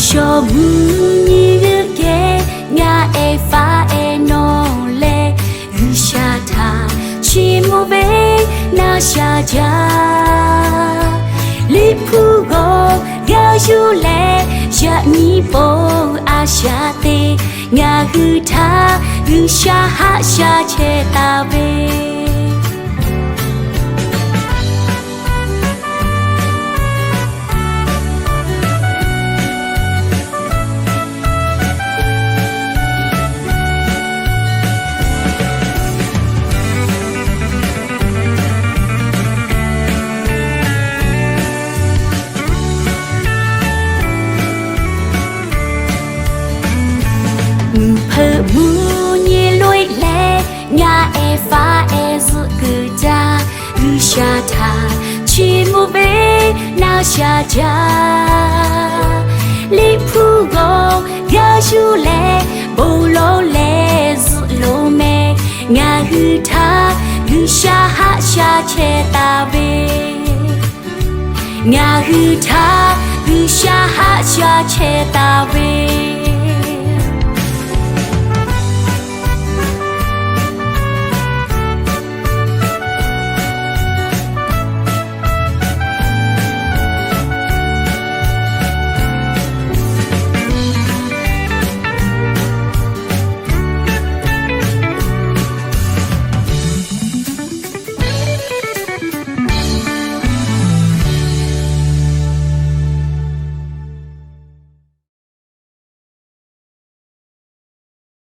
Chaw mvuhˇ nyi g'euˆ geh ngaˬ ehˉ faˉ ehˉ nawˬ leh, G'uiˬsha htaꞈ chiˇ mvuh ve naˆ sha jaˇ. Liꞈ hpu g'awˬ g'a yuˬ leh, yaꞈ nyi po a shaꞈ teꞈ ngaˬ hui htaꞈ G'uiˬsha haˆ sha chehˇ taˍ ve. Mvuhˇ hpeuꞈ mvuhˇ nyi loꞈ-e leh, ngaˬ ehˉ faˉ ehˉ zuhˆ kuiˬ jaˇ. G'uiˬsha htaꞈ chiˇ mvuh ve naˆ sha jaˇ. Liꞈ hpu g'awˬ g'a yuˬ leh, bon lawˬ leh zuhˆ loˍ meh. Ngaˬ hui htaꞈ G'uiˬsha haˆ sha chehˇ taˍ ve. Ngaˬ hui htaꞈ G'uiˬsha haˆ sha chehˇ taˍ ve.